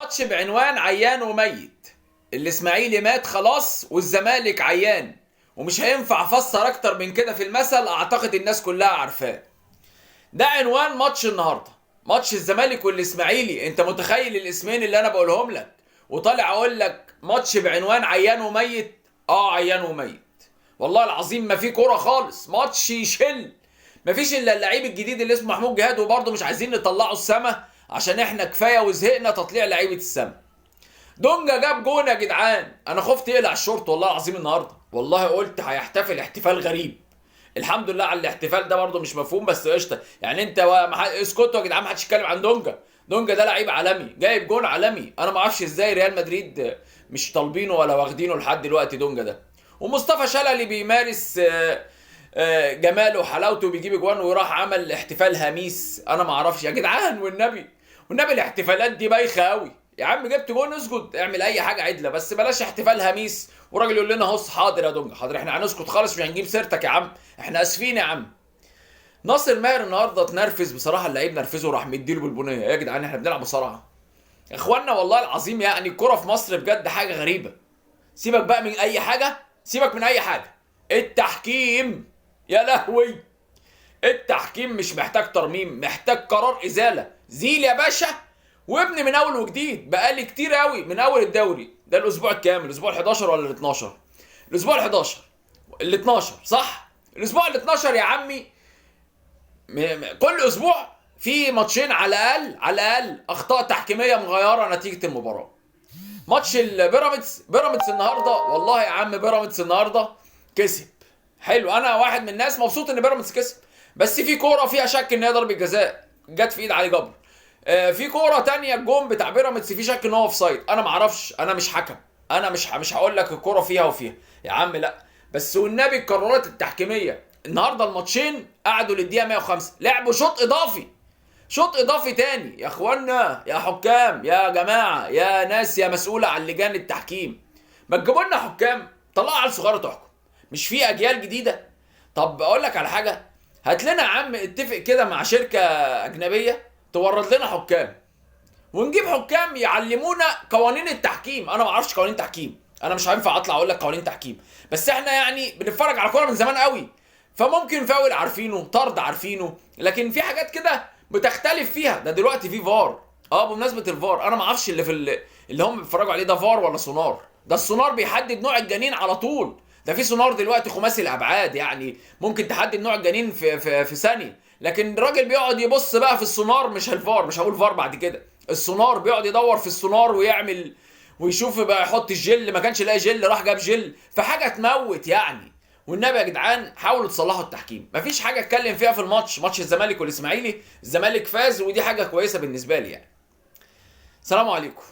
ماتش بعنوان عيان وميت. الاسماعيلي مات خلاص والزمالك عيان، ومش هينفع افسر اكتر من كده في المثل، اعتقد الناس كلها عارفاه. ده عنوان ماتش النهارده، ماتش الزمالك والاسماعيلي. انت متخيل الاسمين اللي انا بقولهم لك وطالع اقول لك ماتش بعنوان عيان وميت؟ عيان وميت والله العظيم، ما في كورة خالص، ماتش يشل، ما فيش الا اللعيب الجديد اللي اسمه محمود جهاد، وبرضه مش عايزين نطلعه السما عشان احنا كفاية وزهقنا تطليع لعيبة السما. دونجا جاب جون يا جدعان، انا خفت يقلع الشورت والله العظيم النهارده، والله قلت هيحتفل احتفال غريب. الحمد لله على الاحتفال ده برضه مش مفهوم بس قشطه يعني. انت اسكتوا يا جدعان، ما حدش يتكلم عن دونجا. دونجا ده لعيب عالمي، جايب جون عالمي، انا ما اعرفش ازاي ريال مدريد مش طالبينه ولا واخدينه لحد دلوقتي دونجا ده. ومصطفى شللي بيمارس جماله وحلاوته، بيجيب اجوان وراح عمل احتفال هميس. انا ما اعرفش يا جدعان، والنبي والنبي الاحتفالات دي بايخة قوي يا عم. جبت جون اسجد، اعمل اي حاجة عدله، بس بلاش احتفال هميس. والراجل يقول لنا هص حاضر يا دونجا، حاضر، احنا هنسكت خالص، مش هنجيب سيرتك يا عم، احنا اسفين يا عم. ناصر ماهر النهارده اتنرفز بصراحة، اللعيب نرفزه وراح مديله بالبنيه. يا جدعان احنا بنلعب بسرعة يا اخوانا، والله العظيم يعني الكره في مصر بجد حاجة غريبة. سيبك بقى من اي حاجة، سيبك من اي حاجة، التحكيم يا لهوي، التحكيم مش محتاج ترميم، محتاج قرار ازالة. زيل يا باشا وابني من اول وجديد. بقالي كتير قوي من اول الدوري ده، الاسبوع الكام؟ الاسبوع ال11 ولا ال12؟ الاسبوع ال11، ال12 صح؟ الاسبوع ال12 يا عمي. كل اسبوع في ماتشين على الاقل، على الاقل اخطاء تحكيميه مغيرة نتيجة المباراة. ماتش البيراميدز، بيراميدز النهارده والله يا عم، بيراميدز النهارده كسب حلو. انا واحد من الناس مبسوط ان بيراميدز كسب، بس في كورة فيها شك ان هي ضربه جزاء جت في ايد علي جبر. في كورة تانية الجون بتاع بيراميدز في شك ان هو offside. انا ما اعرفش، انا مش حكم، انا مش هقول لك الكورة فيها وفيها يا عم، لا، بس والنبي القرارات التحكيميه النهارده الماتشين قعدوا للدقيقه 105، لعبوا شوط اضافي، شوط اضافي تاني. يا اخوانا، يا حكام، يا جماعة، يا ناس، يا مسؤولة عن لجان التحكيم، ما تجيبوا لنا حكام، طلعوا عيال صغيرة تحكم، مش في اجيال جديدة؟ طب اقول لك على حاجة، هات لنا يا عم، اتفق كده مع شركة اجنبية تورد لنا حكام، ونجيب حكام يعلمونا قوانين التحكيم. انا ما اعرفش قوانين تحكيم، انا مش هينفع اطلع اقول لك قوانين تحكيم، بس احنا يعني بنتفرج على كورة من زمان قوي، فممكن فاول عارفينه، طرد عارفينه، لكن في حاجات كده بتختلف فيها. ده دلوقتي في فار. بمناسبة الفار، انا ما اعرفش اللي في اللي هم بيتفرجوا عليه ده فار ولا سونار. ده السونار بيحدد نوع الجنين على طول، ده في سونار دلوقتي خماسي الابعاد، يعني ممكن تحدد نوع الجنين في ثانية. لكن الراجل بيقعد يبص بقى في السونار، مش الفار، مش هقول فار بعد كده، السونار بيقعد يدور في السونار ويعمل ويشوف بقى، يحط الجل، ما كانش لاقي جل راح جاب جل، فحاجه تموت يعني. والنبي يا جدعان حاولوا تصلحوا التحكيم. مفيش حاجة اتكلم فيها في الماتش، ماتش الزمالك والاسماعيلي، الزمالك فاز ودي حاجة كويسة بالنسبة لي يعني. سلام عليكم.